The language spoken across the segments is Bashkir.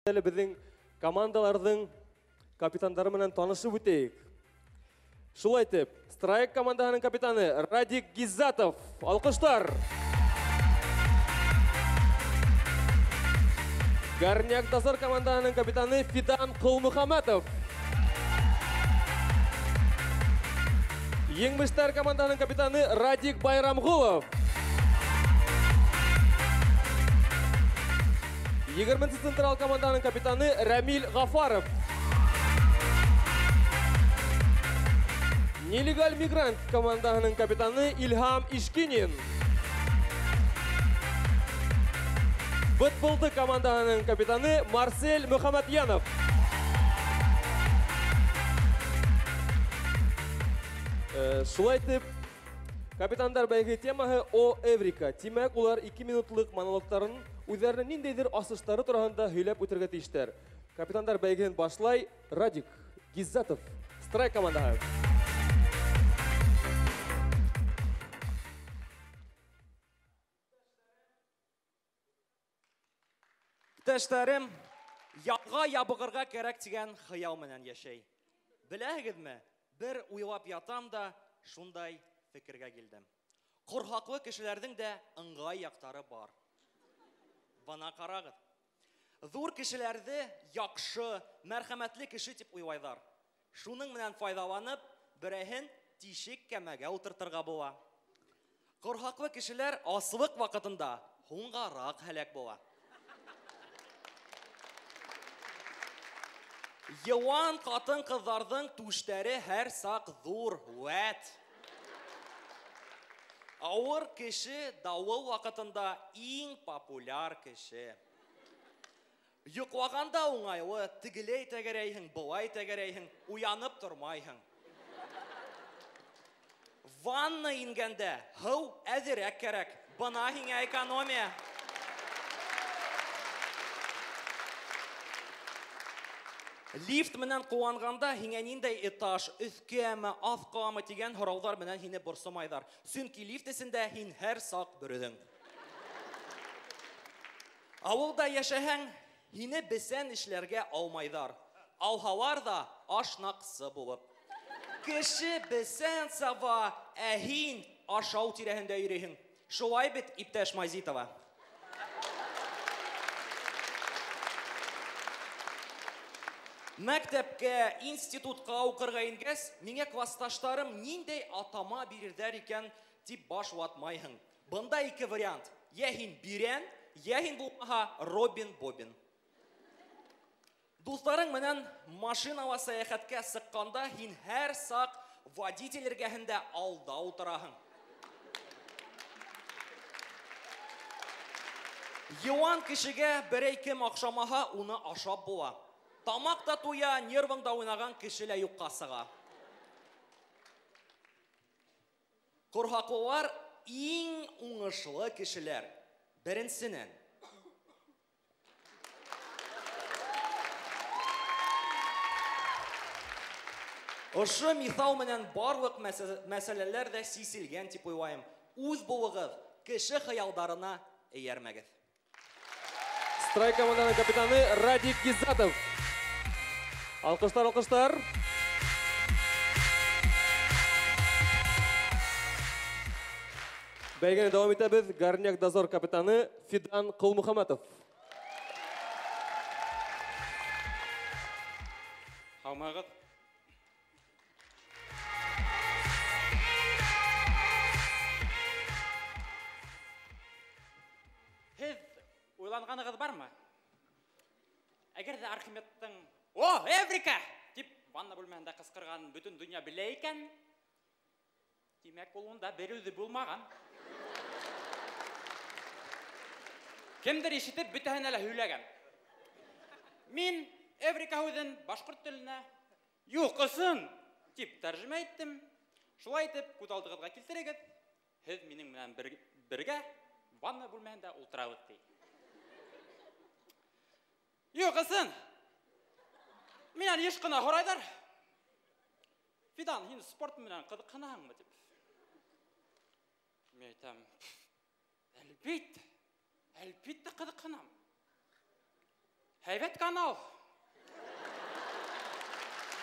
Әле беҙҙең командаларҙың капитандары менән танышып үтәйек. Шулай итеп, Страйк командаһының капитаны Радик Гиззатов. Алҡыштар. Горняк Дозор командаһының капитаны Фидан Ҡолмөхәмәтов. Еңмештәр командаһының капитаны Радик Байрамғолов. 20 Централ командаһының капитаны Рамиль Ғафаров. Нелегаль мигрант командаһының капитаны Илһам Ишкинин. Бытбылды командаһының капитаны Марсель Мөхәмәтьянов. Шулай итеп, капитандар бәйге темаһы «О Эврика». Тимәк, улар 2 минутлыҡ монологтарын үҙҙәренең ниндәйҙер асыштары тураһында һөйләп үтергә тейештәр. Капитандар бәйгеһен башлай Радик Гиззатов, Страйк командаһы. Иптәштәрем, ялға ябығырға кәрәк тигән хыял менән йәшәй. Беләһегеҙме, бер уйлап ятам да шундай фекергә килдем. Ҡорһаҡлы кешеләрҙең дә ыңғай яҡтары бар. Бына ҡарағыҙ. Ҙур кешеләрҙе яҡшы, мәрхәмәтле кеше тип уйлайҙар. Шуның менән файҙаланып, берәйһен тишек кәмәгә ултыртырға була. Ҡорһаҡлы кешеләр аслыҡ ваҡытында һуңғараҡ һәләк була. Йыуан ҡатын-ҡыҙҙарҙың түштәре һәр саҡ ҙур, вәт. Ауыр кеше дауыл ваҡытында иң популяр кеше. Йоҡлағанда уңайлы, тегеләй тәгәрәйһең, былай тәгәрәйһең, уянып тормайһың. Ванна ингәндә һыу әҙерәк кәрәк. Бына һиңә экономия. Лифт менән ҡыуанғанда һиңә ниндәй этаж, өҫкәме, аҫҡамы тигән һорауҙар менән һине борсомайҙар. Сөнки лифт эсендә һин һәр саҡ бөрөҙөң. Ауылда йәшәһәң, һине бесән эшләргә алмайҙар. Алһалар ҙа ашнаҡсы булып. Кеше бесән саба, ә һин ашау тирәһендә йөрөйһөң. Шулай бит, иптәш Мазитова? Мәктәпкә, институтҡа уҡырға ингәс, миңә класташтарым ниндәй атама бирерҙәр икән тип баш ватмайһың. Бында ике вариант. Йә һин Бирән, йә һин булмаһа Робин Бобин. Дуҫтарың менән машинала сәйәхәткә сыҡҡанда һин һәр саҡ водитель эргәһендә алда ултыраһың. Йыуан кешегә берәй кем оҡшамаһа, уны ашап була. Тамаҡ та туя, нервың да уйнаған кеше лә юҡҡа сыға. Ҡорһаҡлылар иң уңышлы кешеләр. Беренсенән, ошо миҫал менән барлыҡ мәсьәләләр ҙә сиселгән тип уйлайым. Үҙ булығыҙ, кеше хыялдарына эйәрмәгеҙ. Страйк команданың капитаны Радик Гиззатов. Алҡыштар, алҡыштар. Бәйгене дауам итәбеҙ. Горняк Дозор капитаны Фидан Ҡолмөхәмәтов. Һаумыһығыҙ. Һеҙ уйланғанығыҙ бармы? Әгәр ҙә Архимедтың «О, Эврика!» тип ванна бүлмәһендә ҡысҡырғанын бөтөн донъя белә икән, тимәк, ул унда бер үҙе булмаған. Кемдер ишетеп, бөтәһенә лә һөйләгән. Мин Эврика һүҙен башҡорт теленә «Юҡ, ысын!» тип тәржемә иттем. Шулай итеп, күҙ алдығыҙға килтерегеҙ, һеҙ минең менән бергә ванна бүлмәһендә ултырабыҙ, ти. Юҡ, ысын! Минән йыш ҡына һорайҙар. Фидан, һин спорт менән ҡыҙыҡһынаһыңмы, тип. Мин әйтәм, әлбиттә, әлбиттә ҡыҙыҡһынам. Һәйбәт канал.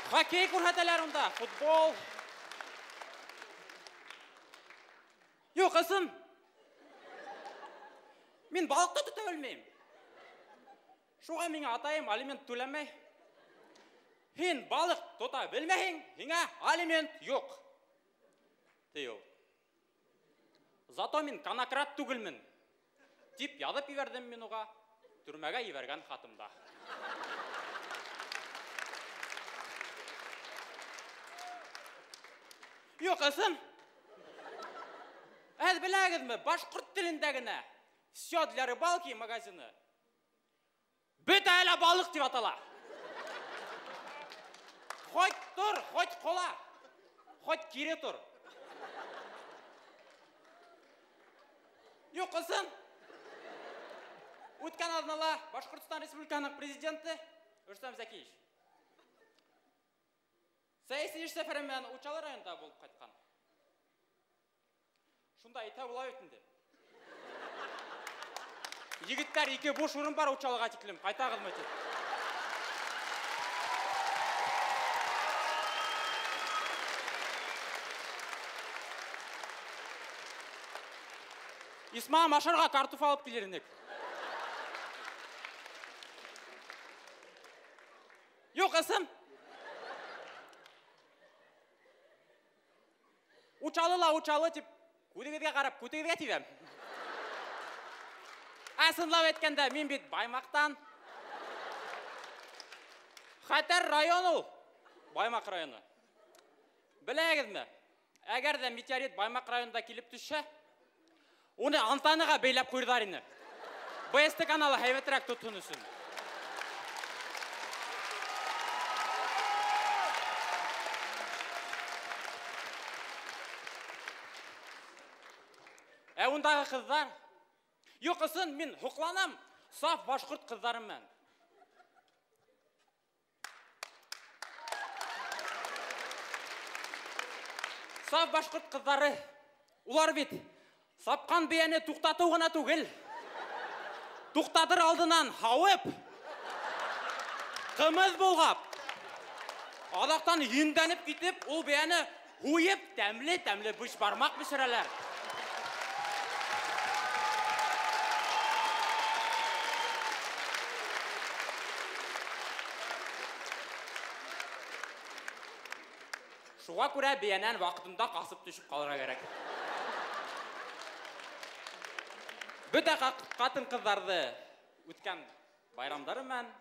Хоккей күрһәтәләр унда, футбол. Юҡ, ысын. Мин балыҡты тота белмәйем. Шуға миңә атайым алимент түләмәй. Һин балыҡ тота белмәйһең, һиңә алимент юҡ. Ти ул. Зато мин конократ түгелмен. Тип яҙып ебәрҙем мин уға, төрмәгә ебәргән хатымда. Юҡ, ысын. Һеҙ беләгеҙме, башҡорт телендә генә «Все для рыбалки» магазины бөтә әле балыҡ тип атала. Хоть тор, хоть ҡола, хоть кире тор. Юҡ, ысын. Үткән аҙнала Башҡортостан Республикаһының президенты Рөстәм Зәкиевич сәйәси эш сәфәре менән Учалы районында булып ҡайтҡан. Шунда әйтә була бит инде. Егеттәр, ике буш урын бар Учалыға тиклем, ҡайтағыҙмы тип. Исмам, ашарға картоф алып килер инек. Юҡ, ысын. Учалы ла Учалы тип күҙегеҙгә ҡарап, күтегеҙгә тибәм. Ә ысынлап әйткәндә, мин бит Баймаҡтан. Хәтәр район ул, Баймаҡ районы. Беләгеҙме, әгәр ҙә метеорит Баймаҡ районында килеп төшһә, уны антеннаға бәйләп ҡуйырҙар ине. БСТ каналы һәйбәтерәк тотһон өсөн. Ә ундағы ҡыҙҙар, юҡ, ысын, мин һоҡланам саф башҡорт ҡыҙҙары менән. Саф башҡорт ҡыҙҙары, улар бит сапҡан бейәне туҡтатыу ғына түгел, туҡтатыр алдынан һауып, ҡымыҙ болғап, аҙаҡтан йөндәнеп китеп, ул бейәне һуйып, тәмле-тәмле бишбармаҡ бешерәләр. Шуға күрә бейәнән ваҡытында ҡасып төшөп ҡалырға кәрәк. Бөтә ҡатын-ҡыҙҙарҙы үткән байрамдары менән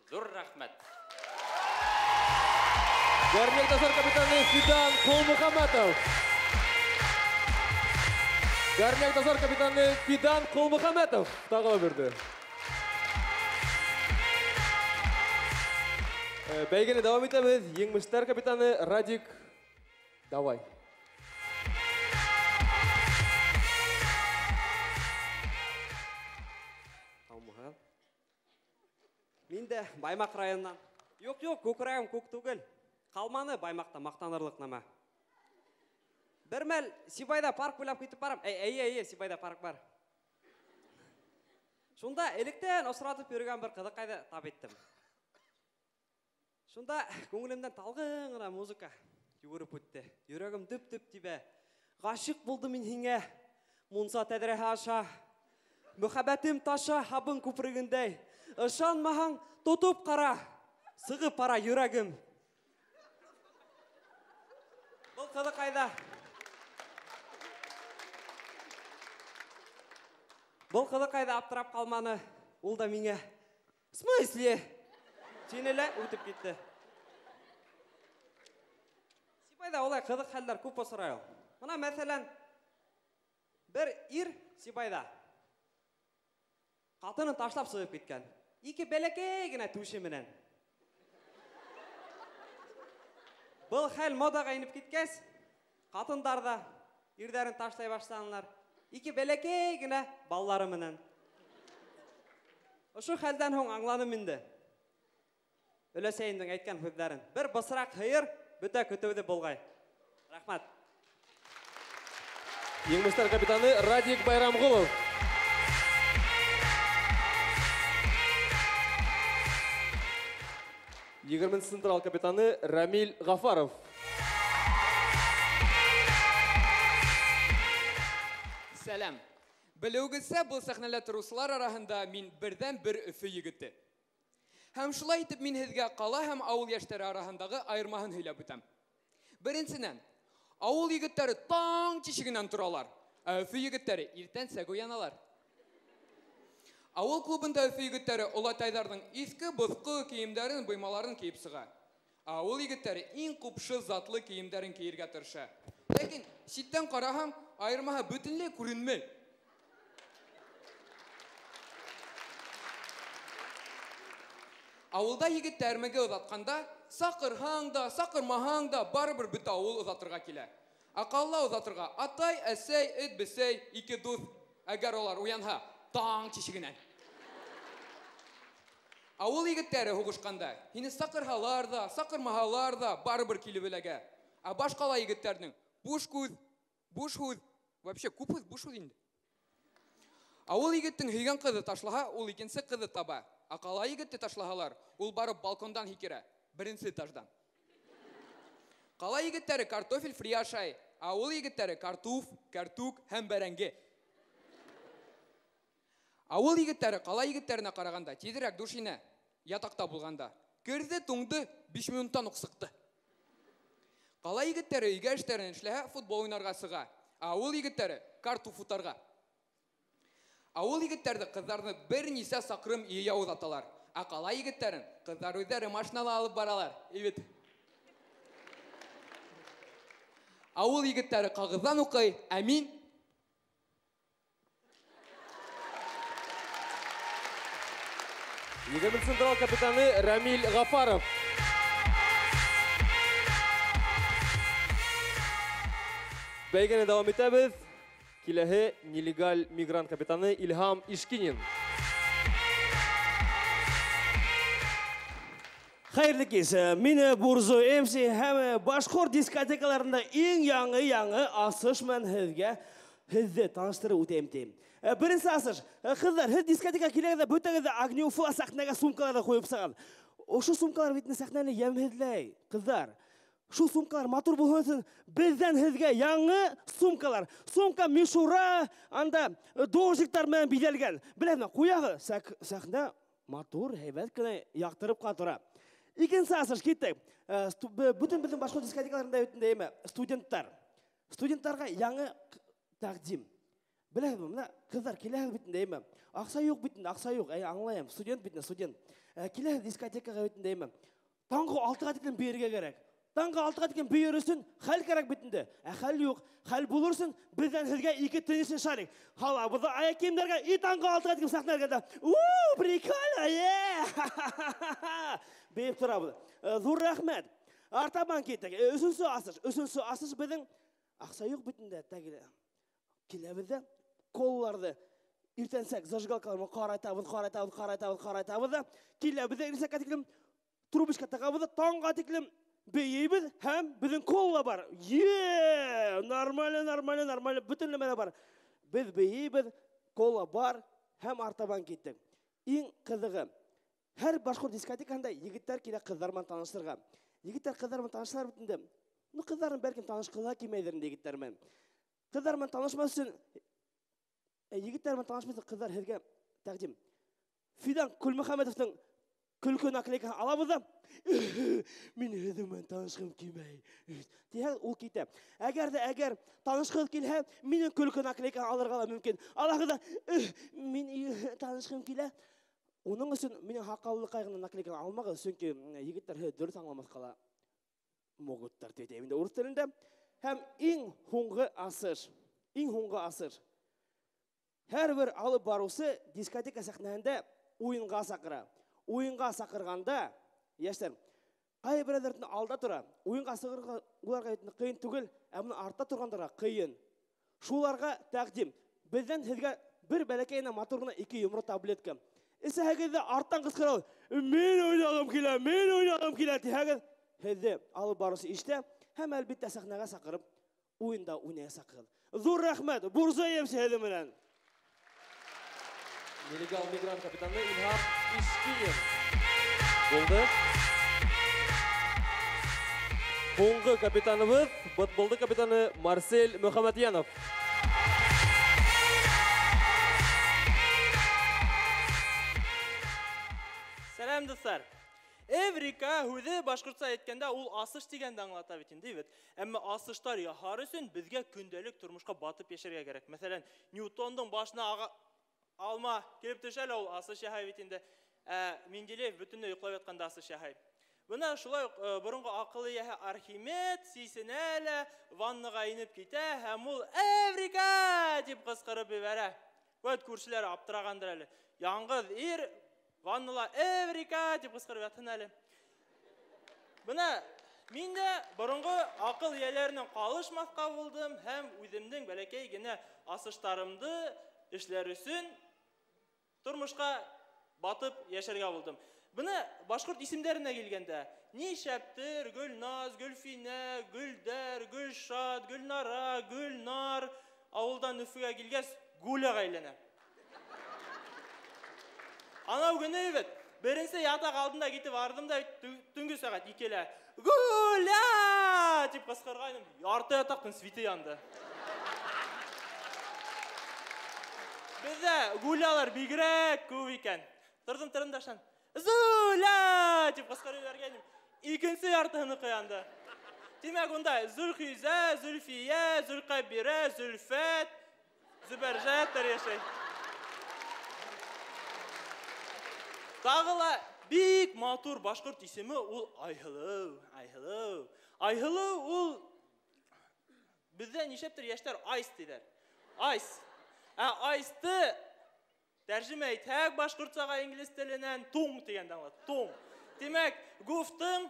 ҙур рәхмәт. Горняк-Дозор капитаны Фидан Ҡолмөхәмәтов. Горняк-Дозор капитаны Фидан Ҡолмөхәмәтов тағы ла бирҙе. Бәйгене дауам итәбеҙ. Еңмештәр капитаны Радик Давай. Мин дә Баймаҡ районынан. Юҡ, юҡ, күкрәгем күк түгел. Ҡалманы Баймаҡта маҡтанырлыҡ нәмә. Бер мәл Сибайҙа парк буйлап китеп барам. Әй, әй, Сибайҙа парк бар. Шунда электән осратып йөрөгән бер ҡыҙыҡайҙы тап иттем. Шунда күңелемдән талғын ғына музыка йүгереп үтте. Йөрәгем дөп-дөп тибә. Ғашиҡ булдым мин һиңә. Мунса тәҙрәһе аша. Мөхәббәтем таша һабын күпрегендәй. Ышанмаһаң, тотоп ҡара. Сығып бара йөрәгем. Был ҡыҙыҡайҙа. Был ҡыҙыҡайҙа аптырап ҡалманы. Ул да миңә: "В смысле?" тине лә үтеп китте. Сибайҙа улай ҡыҙыҡ хәлдәр күп осрай ул. Бына мәҫәлән, бер ир Сибайҙа ҡатынын ташлап сығып киткән. Ике бәләкәй генә түше менән. Был хәл модаға инеп киткәс, ҡатындар ҙа ирҙәрен ташлай башланылар. Ике бәләкәй генә балалары менән. Ошо хәлдән һуң аңланым инде өләсәйемдең әйткән һүҙҙәрен. Бер бысраҡ һыйыр бөтә көтөүҙе болғай. Рәхмәт. Еңмештәр капитаны Радик Байрамғолов. 20 Централ капитаны Рамиль Гафаров. Сәләм. Белеүегеҙсә, был сәхнәлә тороусылар араһында мин берҙән бер Өфө егете. Һәм шулай итеп мин һеҙгә ҡала һәм ауыл йәштәре араһындағы айырмаһын һөйләп үтәм. Беренсенән, ауыл егеттәре таң тишегенән торалар, ә Өфө егеттәре иртәнсәк уяналар. Ауыл клубында Өфө егеттәре олатайҙарҙың иҫке боҫҡо кейемдәрен, быймаларын кейеп сыға. Ауыл егеттәре иң ҡупшы затлы кейемдәрен кейергә тырыша. Ләкин ситтән ҡараһаң, айырмаһы бөтөнләй күренмәй. Ауылда егеттәр меге оҙатҡанда, саҡырһаң да, саҡырмаһаң да, барыбер бөтә ауыл оҙатырға килә. Ә ҡалала оҙатырға атай, әсәй, эт, бесәй, ике дуҫ, әгәр улар уянһа, таң тишегенән. Ауыл егеттәре һуғышҡанда, һине саҡырһалар ҙа, саҡырмаһалар ҙа, барыбер килеп эләгә. Ә баш ҡала егеттәренең буш күҙ, буш һүҙ, вообще күп һүҙ, буш һүҙ инде. Ауыл егеттең һөйгән ҡыҙы ташлаһа, ул икенсе ҡыҙы таба. Ә ҡала егетте ташлаһалар, ул барып балкондан һикерә, беренсе этаждан. Ҡала егеттәре картофель фри ашай, ауыл егеттәре картуф, кәртүк һәм бәрәңге. Ауыл егеттәре ҡала егеттәренә ҡарағанда тиҙерәк душ инә, ятаҡта булғанда. Керҙе, туңды, 5 минуттан уҡ сыҡты. Ҡала егеттәре өйгә эштәрен эшләһә, футбол уйнарға сыға, ауыл егеттәре картуф утарға. Ауыл егеттәрҙе ҡыҙҙарҙы бер нисә саҡрым йәйәү оҙаталар, ә ҡала егеттәрен ҡыҙҙар үҙҙәре машинала алып баралар. Эйбит. Ауыл егеттәре ҡағыҙҙан уҡый, ә мин 20 Централ капитаны Рамиль Гафаров. Бәйгене дауам итәбеҙ. Киләһе нелегаль мигрант капитаны Илһам Ишкинин. Хәйерле кис. Мин Бурзо МС һәм башҡорт дискотекаларында иң яңы асыш менән һеҙҙе таныштырып үтәм тим. Беренсе асыш. Ҡыҙҙар, һеҙ дискотека киләгеҙ ҙә бөтәгеҙ ҙә огнеуфла сәхнәгә сумкаларҙы ҡуйып сығығыҙ. Ошо сумкалар бит сәхнәне йәмһеҙләй, ҡыҙҙар. Шул сумкалар матур булһын өсөн беҙҙән һеҙгә яңы сумкалар. Сумка мишура, анда дожиктар менән биҙәлгән. Беләһеңме, ҡуяғы сәхнә матур, һәйбәт кенә яҡтырып ҡына тора. Икенсе асыш киттек. Бөтөн беҙҙең башҡорт дискотекаларында бит студенттар. Студенттарға яңы тәҡдим. Беләһеңме, мына ҡыҙҙар киләһегеҙ бит инде, аҡса юҡ бит инде, аҡса юҡ. Әй, аңлайым, студент бит инде, студент. Киләһегеҙ дискотекаға бит инде, таңғы 6-ға тиклем бейергә кәрәк. Таңғы 6-ға тиклем бейер өсөн хәл кәрәк бит инде. Ә хәл юҡ. Хәл булыр өсөн беҙҙән һеҙгә 2 теннисный шарик. Һалабыҙ аяҡ кейемдәргә и таңғы 6-ға тиклем сәхнәгә. У, прикольно, е! Бейеп торабыҙ. Ҙур рәхмәт. Артабан киттек. Өсөнсө асыш. Өсөнсө асыш беҙҙең аҡса юҡ бит инде, тәгеле. Киләбеҙ ҙә колларҙы иртәнсәк зажигалкалар менән ҡарайтабыҙ, ҡарайтабыҙ, ҡарайтабыҙ, ҡарайтабыҙ ҙа киләбеҙ ҙә иртәнсәккә тиклем трубочка тағабыҙ ҙа таңға тиклем бейейбеҙ һәм беҙҙең колла бар. Е, нормально, нормально, нормально, бөтөн нәмә лә бар. Беҙ бейейбеҙ, кола бар һәм артабан киттек. Иң ҡыҙығы, һәр башҡорт дискотекаһында егеттәр килә ҡыҙҙар менән танышырға. Егеттәр ҡыҙҙар менән танышалар бит инде. Ну, ҡыҙҙарын бәлкем танышҡыһы килмәйҙер инде егеттәр менән. Ҡыҙҙар менән танышмаҫ өсөн, егеттәр менән танышмаҫ өсөн ҡыҙҙар һеҙгә тәҡдим. Фидан Көлмөхәмәтовтың көлкө наклейкаһын алабыҙ ҙа, мин һеҙҙең менән танышҡым килмәй. Тиһәң, ул китә. Әгәр ҙә әгәр танышҡығыҙ килһә, минең көлкө наклейкаһын алырға ла мөмкин. Алаһығыҙ ҙа, мин танышҡым килә. Уның өсөн минең һаҡаллыҡай ғына наклейканы алмағыҙ, сөнки егеттәр һеҙ дөрөҫ аңламаҫҡа ла могуттар тип әйтәйем инде урыҫ телендә. Һәм иң һуңғы асыш, иң һуңғы асыш. Һәр бер алып барыусы дискотека сәхнәһендә уйынға саҡыра. Уйынға саҡырғанда, йәштәр, ҡайһы берәүҙәр алда тора. Уйынға сығырға уларға ҡыйын түгел, ә бына артта торғандарға ҡыйын. Шуларға тәҡдим. Беҙҙән һеҙгә бер бәләкәй генә матур ғына 2 йомро таблетка. Эсәһегеҙ ҙә арттан ҡысҡыралар. Мин уйнағым килә, мин уйнағым килә тиһәгеҙ, һеҙҙе алып барыусы ишетә һәм әлбиттә сәхнәгә саҡырып уйында уйнаясаҡһығыҙ. Ҙур рәхмәт, Бурзо МС һеҙҙең менән. Нелегал мигрант капитаны Илһам Ишкинин булды. Һуңғы капитаныбыҙ, Бытбылды капитаны Марсель Мөхәмәтйәнов. Сәләм, дуҫтар. Эврика һүҙе башҡортса әйткәндә ул асыш тигәнде аңлата бит инде, бит. Әммә асыштар яһар өсөн беҙгә көндәлек тормошҡа батып йәшәргә кәрәк. Мәҫәлән, Ньютондың башына алма килеп төшә лә ул асыш яһай бит инде. Менделеев бөтөнләй йоҡлап ятҡанда асыш яһай. Бына шулай уҡ боронғо аҡыл эйәһе Архимед сисенә лә ваннаға инеп китә һәм ул «Эврика!» тип ҡысҡырып ебәрә. Вәт күршеләр аптырағандыр әле. Яңғыҙ ир ваннала «Эврика!» тип ҡысҡырып ятһын әле. Бына мин дә боронғо аҡыл эйәләренән ҡалышмаҫҡа булдым һәм үҙемдең бәләкәй генә асыштарымды эшләр өсөн тормошҡа батып йәшәргә булдым. Бына башҡорт исемдәренә килгәндә, нишләптер Гөлназ, Гөлфинә, Гөлдәр, Гөлшат, Гөлнара, Гөлнар ауылдан Өфөгә килгәс Гуляға әйләнә. Анау көнө бит, беренсе ятаҡ алдында китеп барҙым да төнгө сәғәт 2-лә «Гуля!» тип ҡысҡырғайным, ярты ятаҡтың свите янды. Беҙҙә гулялар бигерәк күп икән. Торҙом да шунан «Зуля!» тип ҡысҡырып ебәргәйнем, икенсе яртыһыныҡы янды. Тимәк, унда Зөлхизә, Зөлфиә, Зөлҡәбирә, Зөлфәт, Зөбәржәттәр йәшәй. Тағы ла бик матур башҡорт исеме ул Айһылыу, Айһылыу. Айһылыу ул беҙҙә нишләптер йәштәр айс тиҙәр. Айс. Ә айсты тәржемә итһәк башҡортсаға инглиз теленән туң тигәнде аңлата. Туң. Тимәк, Гуфтың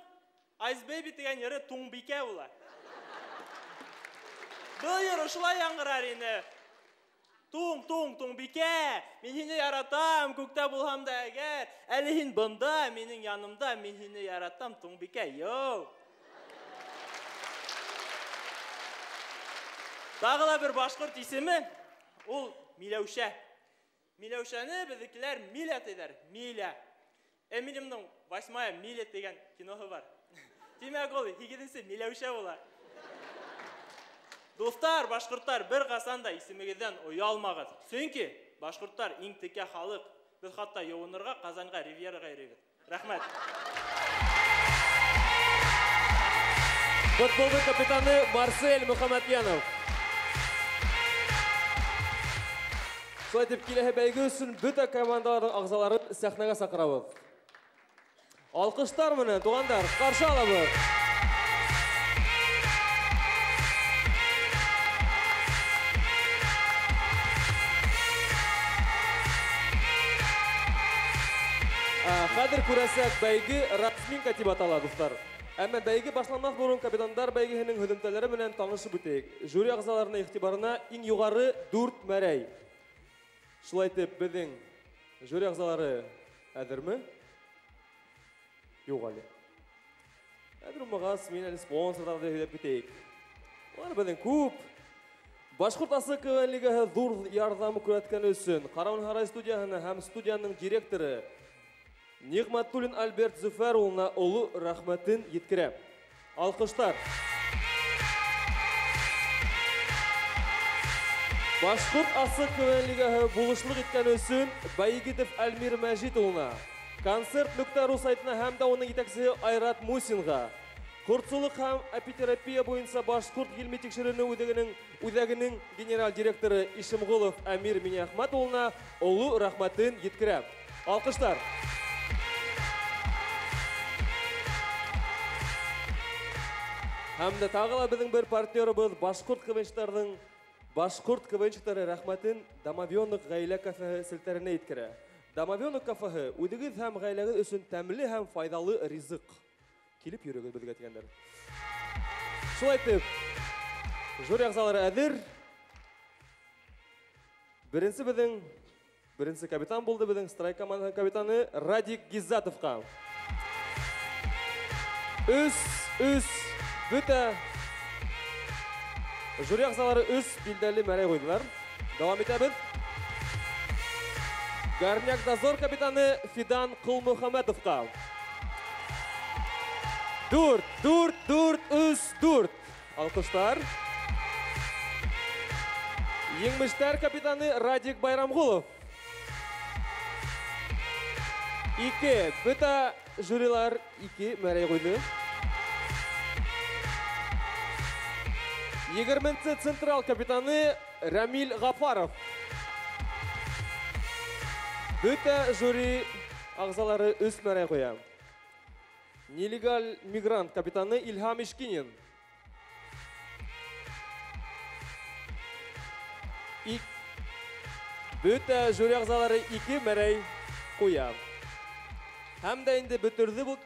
Ice Baby тигән йыры Туңбикә була. Был йыр ошолай яңғырар ине. Туң, туң, Туңбикә, мин һине яратам, күктә булһам да әгәр, әле һин бында, минең янымда, мин һине яратам, Туңбикә, йоу. Тағы ла бер башҡорт исеме, ул Миләүшә. Миләүшәне беҙҙекеләр Миля тиҙәр, Миля. Эминемдең «Восьмая миля» тигән киноһы бар. Тимәк, ул 8-нсе Миләүшә була. Дуҫтар, башҡорттар, бер ҡасан да исемегеҙҙән оялмағыҙ. Сөнки башҡорттар иң текә халыҡ. Беҙ хатта йыуынырға Ҡазанға, Ривьераға йөрөйбөҙ. Рәхмәт. Футболдың капитаны Марсель Мөхәмәтйәнов. Шулай итеп, киләһе бәйге өсөн бөтә командаларҙың ағзаларын сәхнәгә саҡырабыҙ. Алҡыштар менән, туғандар, ҡаршы алабыҙ. Хәҙер күрәсәк бәйге разминка тип атала, дуҫтар. Әммә бәйге башланмаҫ борон капитандар бәйгеһенең һөҙөмтәләре менән танышып үтәйек. Жюри ағзаларының иғтибарына иң юғары 4 мәрәй. Шулай итеп, беҙҙең жюри ағзалары әҙерме? Юҡ әле. Әҙер булмағас, мин әле спонсорҙарҙы һөйләп китәйек. Улар беҙҙең күп. Башҡорт асы КВН лигаһы ҙур ярҙам күрһәткәне өсөн Ҡарауын һарай студияһына һәм студияның директоры Ниғмәтуллин Альберт Зөфәр улына оло рәхмәтен еткерә. Алҡыштар. Башҡорт асы КВН лигаһы булышлыҡ иткәне өсөн Байегитов Әлмир Мәжит улына, Концерт.ру сайтына һәм дә уның етәксеһе Айрат Мусинға, Ҡортсолоҡ һәм апитерапия буйынса Башҡорт ғилми тикшеренеү үҙәгенең генераль директоры Ишемғолов Әмир Миниәхмәт улына оло рәхмәтен еткерә. Алҡыштар. Һәм дә тағы ла беҙҙең бер партнерыбыҙ башҡорт КВНщиктары рәхмәтен Домовенок ғаилә кафеһы селтәренә еткерә. Домовенок кафеһы үҙегеҙ һәм ғаиләгеҙ өсөн тәмле һәм файҙалы ризыҡ. Килеп йөрөгөҙ беҙгә тигәндәр. Шулай итеп, жюри ағзалары әҙер. Беренсе капитан булды беҙҙең страйк командаһының капитаны Радик Гиззатовҡа. 3-3 бөтә жюри ағзалары 3 билдәле мәрәй ҡуйҙылар. Дауам итәбеҙ. Горняк Дозор капитаны Фидан Ҡолмөхәмәтовҡа. 4, 4, 4, 3, 4. Алҡыштар. Еңмештәр капитаны Радик Байрамғұлов. 2. Бөтә жюрилар 2 мәрәй ҡуйҙы. 20 централ капитаны Рамиль Ғафаров. Бөтә жюри ағзалары 3 мәрәй ҡуя. Нелегаль мигрант капитаны Илһам Ишкинин. Бөтә жюри ағзалары 2 мәрәй ҡуя. Һәм дә инде бөтөрҙө был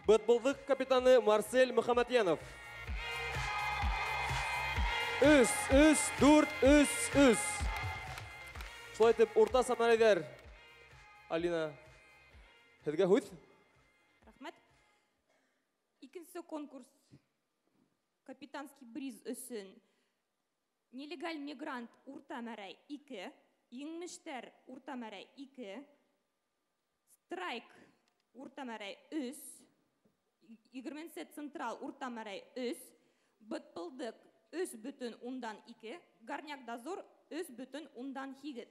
Бытбылдыҡ капитаны Марсель Мөхәмәтйәнов. 3, 3, 4, 3, 3. Шулай итеп, уртаса мәрәйҙәр. Алина, һеҙгә һүҙ. Рәхмәт. Икенсе конкурс капитанский бриз өсөн нелегаль мигрант урта мәрәй 2, еңмештәр урта мәрәй 2, страйк урта мәрәй 3, 20 централ урта мәрәй 3, бытпылдыҡ 3,2, горняк дозор 3,8.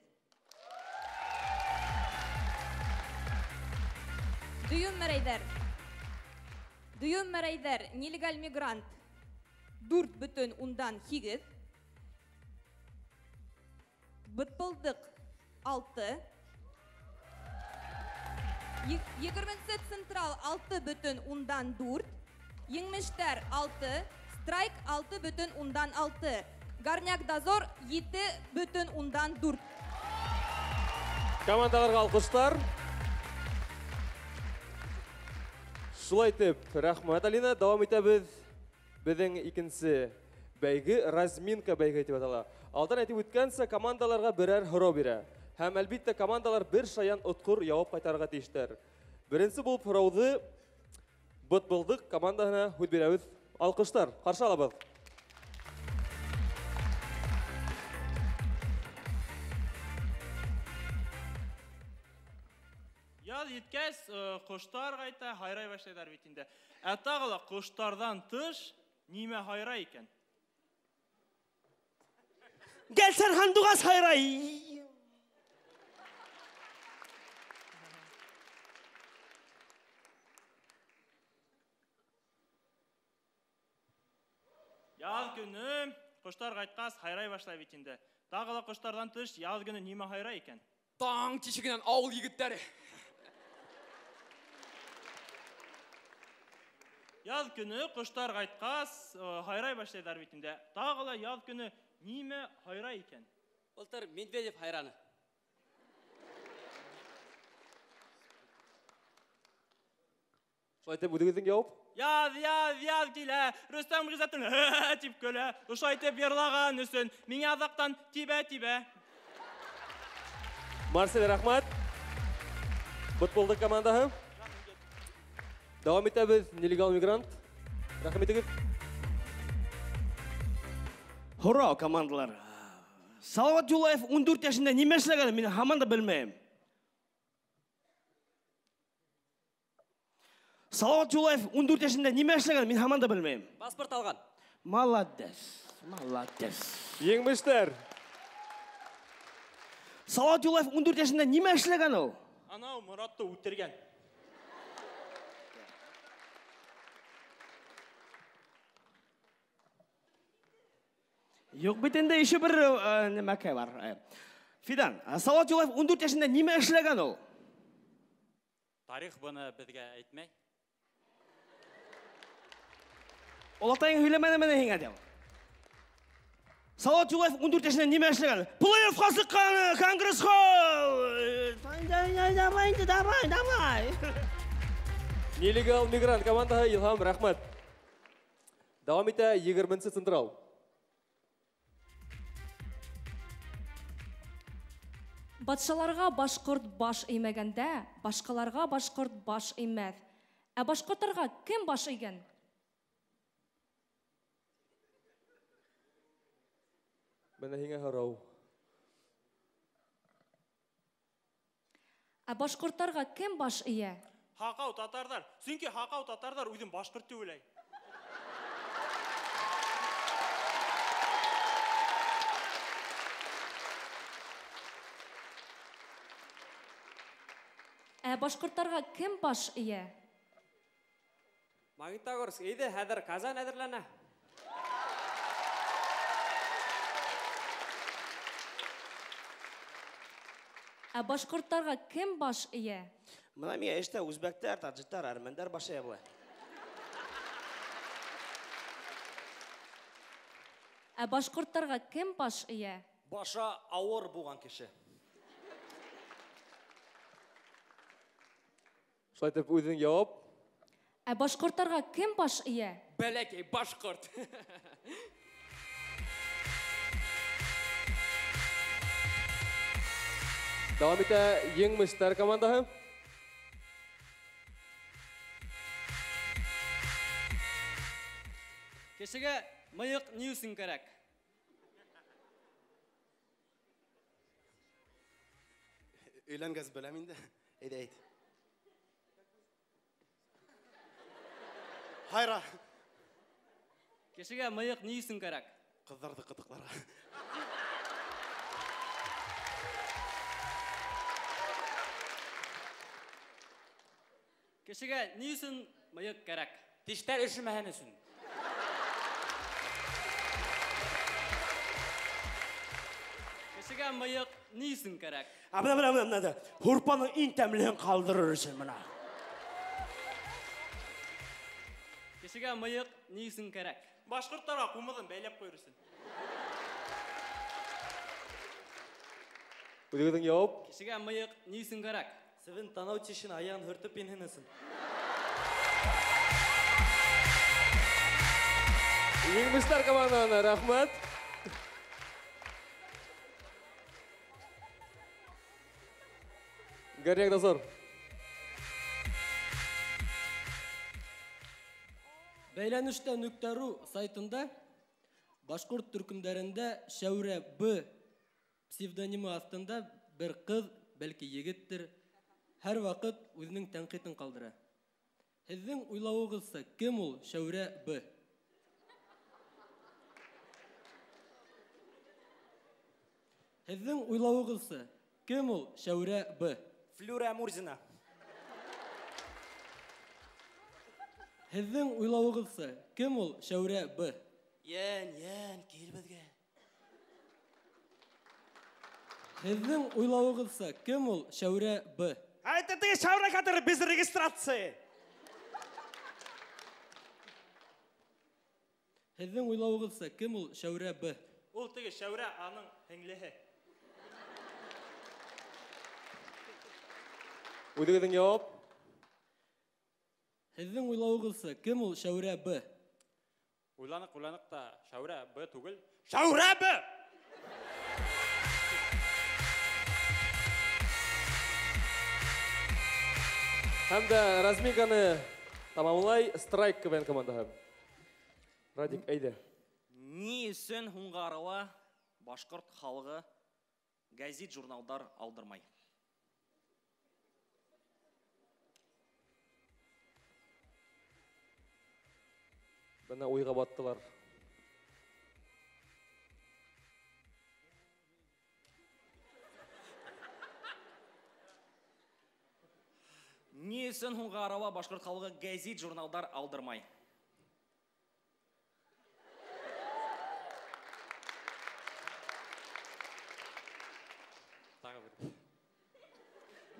Дөйөм мәрәйҙәр. Дөйөм мәрәйҙәр, нелегаль мигрант 4,8, бытпылдыҡ 6, 20 централ 6,4, еңмештәр 6, страйк 6,6, горняк дозор 7,4. Командаларға алҡыштар. Шулай итеп, рәхмәт, Алина. Дауам итәбеҙ. Беҙҙең икенсе бәйге разминка бәйге тип атала. Алдан әйтеп үткәнсә, командаларға берәр һорау бирә. Һәм әлбиттә командалар бер шаян отҡор яуап ҡайтарырға тейештәр. Беренсе булып һорауҙы Бытбылдыҡ командаһына һүҙ бирәбеҙ. Алҡыштар, ҡаршы алабыҙ. Яҙ еткәс, ҡоштар ҡайта, һайрай башлайҙар бит инде. Ә тағы ла ҡоштарҙан тыш нимә һайрай икән? Гәлсәр һандуғас һайрай. Яҙ көнө ҡоштар ҡайтҡас һайрай башлай бит инде. Тағы ла ҡоштарҙан тыш яҙ көнө нимә һайрай икән? Таң тишегенән ауыл егеттәре. Яҙ көнө ҡоштар ҡайтҡас һайрай башлайҙар бит инде. Тағы ла яҙ көнө нимә һайрай икән? Былтыр Медведев һайраны. Шулай итеп, үҙегеҙҙең яуап? Яҙ, яҙ, яҙ килә, Рөстәм Ғизәтин тип көлә. Ошолай итеп йырлаған өсөн миңә аҙаҡтан тибә-тибә. Марсель, рәхмәт. Бытбылдыҡ командаһы. Дауам итәбеҙ, нелегал мигрант. Рәхим итегеҙ. Һорау, командалар. Салават Юлаев 14 йәшендә нимә эшләгәнен мин һаман да белмәйем. Салават Юлаев 14 йәшендә нимә эшләгәнен мин һаман да белмәйем. Паспорт алған. Молодец, молодец. Еңмештәр. Салават Юлаев 14 йәшендә нимә эшләгән ул? Анау Моратты үтергән. Юҡ бит инде, еще бер нәмәкәй бар. Фидан, Салават Юлаев 14 йәшендә нимә эшләгән ул? Тарих быны беҙгә әйтмәй. Олатайың һөйләмәне менә һиңә тип. Салават Юлаев 14 йәшендә нимә эшләгән? Плей-оффҡа сыҡҡан, конгрессҡа. Давай, давай, давай. Нелегал мигрант командаһы Илһам, рәхмәт. Дауам итә 20 централ. Батшаларға башҡорт баш эймәгәндә, башҡаларға башҡорт баш эймәҫ. Ә башҡорттарға кем баш эйгән? Бына һиңә һорау. Ә башҡорттарға кем баш эйә? Һаҡау татарҙар. Сөнки һаҡау татарҙар үҙен башҡорт тип уйлай. Ә башҡорттарға кем баш эйә? Магнитогорск, әйҙә, хәҙер Казан әҙерләнә. Ә башҡорттарға кем баш эйә? Бына миңә эштә үзбәктәр, таджиктар, әрмәндәр баш эйә була. Ә башҡорттарға кем баш эйә? Баша ауыр булған кеше. Шулай итеп үҙең яуап. Ә башҡорттарға кем баш эйә? Бәләкәй башҡорт. Дауам итә Еңмештәр командаһы. Кешегә мыйыҡ ни өсөн кәрәк? Өйләнгәс беләм инде. Әйҙә әйт. Хайра. Кешегә мыйыҡ ни өсөн кәрәк? Ҡыҙҙарҙы ҡытыҡларға. Кешегә ни өсөн мыйыҡ кәрәк? Тештәр өшөмәһен өсөн. Кешегә мыйыҡ ни өсөн кәрәк? Ә бына, бына, бына, һурпаның иң тәмлеһен ҡалдырыр өсөн бына. Кешегә мыйыҡ ни өсөн кәрәк? Башҡорттарға ҡумыҙын бәйләп ҡуйыр өсөн. Үҙегеҙҙең яуап. Кешегә мыйыҡ ни өсөн кәрәк? Себен танау тишен аяғын һөртөп инһен өсөн. Еңмештәр командаһына рәхмәт. Горняк Дозор. Бәйләнештә .ru сайтында башҡорт төркөмдәрендә Шәүрә Б псевдонимы аҫтында бер ҡыҙ, бәлки егеттер, һәр ваҡыт үҙенең тәнҡитен ҡалдыра. Һеҙҙең уйлауығыҙса, кем ул Шәүрә Б? Һеҙҙең уйлауығыҙса, кем ул Шәүрә Б? Флюра Мурзина. Һеҙҙең уйлауығыҙса, кем ул Шәүрә Б? Йән, йән, кил беҙгә. Һеҙҙең уйлауығыҙса, кем ул Шәүрә Б? Әйтә теге Шәүрә, который без регистрации. Һеҙҙең уйлауығыҙса, кем ул Шәүрә Б? Ул теге Шәүрә аның һеңлеһе. Үҙегеҙҙең яуап. Һеҙҙең уйлауығыҙса, кем ул Шәүрә Б? Уйланыҡ, уйланыҡ та Шәүрә Б түгел. Шәүрә Б! Һәм дә разминканы тамамлай Страйк КВН командаһы. Радик, әйҙә. Ни өсөн һуңғы арала башҡорт халҡы гәзит, журналдар алдырмай? Бына уйға баттылар. Ни өсөн һуңғы арала башҡорт халҡы гәзит, журналдар алдырмай? Тағы бер.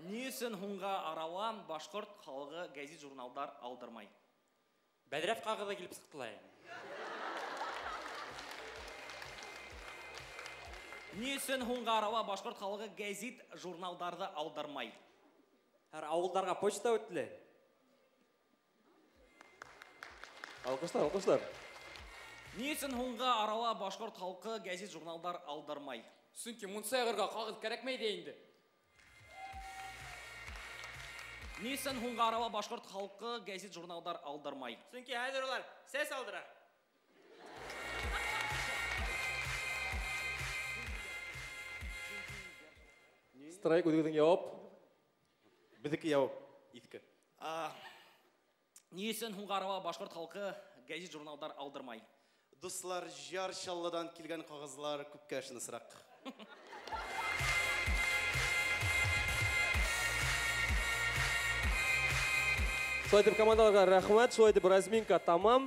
Ни өсөн һуңғы арала башҡорт халҡы гәзит, журналдар алдырмай? Бәҙрәф ҡағыҙы килеп сыҡты ла. Ни өсөн һуңғы арала башҡорт халҡы гәзит, журналдарҙы алдырмай? Һәр ауылдарға почта үтелә. Алҡыштар, алҡыштар. Ни өсөн һуңғы арала башҡорт халҡы гәзит, журналдар алдырмай? Сөнки мунса яғырға ҡағыҙ кәрәкмәй ҙә инде. Ни өсөн һуңғы арала башҡорт халҡы гәзит, журналдар алдырмай? Сөнки хәҙер улар сәс алдыра. Страйк, үҙегеҙҙең яуап. Беҙҙеке яуап иҫке. Ни өсөн һуңғы арала башҡорт халҡы гәзит-журналдар алдырмай? Дуслар, Яр Чаллыдан килгән ҡағыҙлар күпкә ышанысыраҡ. Шулай итеп командаларға рәхмәт, шулай итеп разминка тамам.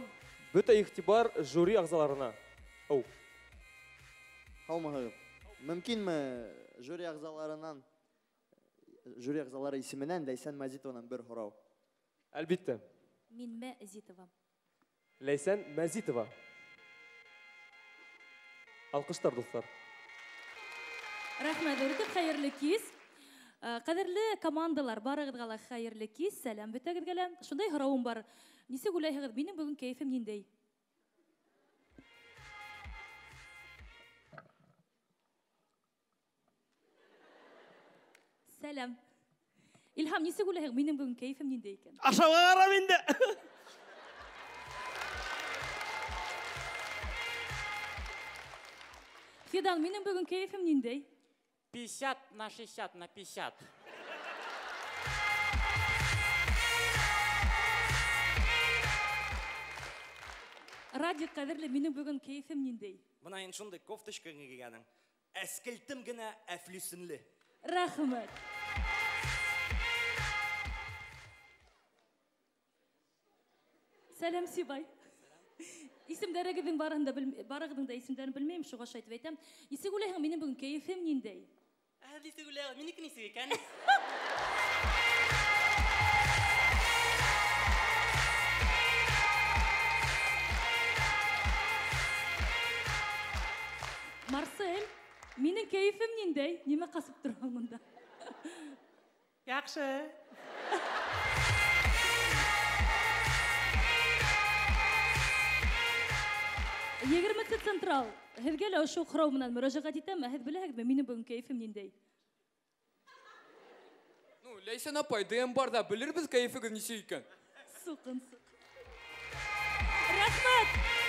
Бөтә иғтибар жюри ағзаларына. Оу. Һаумыһығыҙ. Мөмкинме жюри ағзаларынан, жюри ағзалары исеменән Ләйсән Мәзитованан бер һорау? Әлбиттә. Мин Мәзитова. Ләйсән Мәзитова. Алҡыштар, дуҫтар. Рәхмәт, итеп, хәйерле кис. Ҡәҙерле командалар, барығыҙға ла хәйерле кис, сәләм бөтәгеҙгә лә. Шундай һорауым бар. Нисек уйлайһығыҙ, минең бөгөн кәйефем ниндәй? Сәләм. Илһам, нисек уйлайһығыҙ, минең бөгөн кәйефем ниндәй икән? Ашауға ҡарап инде. Фидан, минең бөгөн кәйефем ниндәй? 50 на 60 на 50. Радик, ҡәҙерле, минең бөгөн кәйефем ниндәй? Бына һин шундай кофточка кейгәнең. Әскелтем генә әфлисенле. Рәхмәт. Сәләм, Сибай. Исемдәрегеҙҙең барыһын да барығыҙҙың да исемдәрен белмәйем, шуға шайтып әйтәм. Нисек уйлайһың, минең бөгөн кәйефем ниндәй? Ә, нисек уйлайһың, минеке нисек икән? Марсель, минең кәйефем ниндәй? Нимә ҡасып торһаң монда? Яҡшы. Егерменсе централ. Һеҙгә лә ошо һорау менән мөрәжәғәт итәм. Ә һеҙ беләһегеҙме, минең бөгөн кәйефем ниндәй? Ну, Ләйсән апай, ДМ бар ҙа, белербеҙ кәйефегеҙ нисек икән. Суҡынсыҡ. Рәхмәт.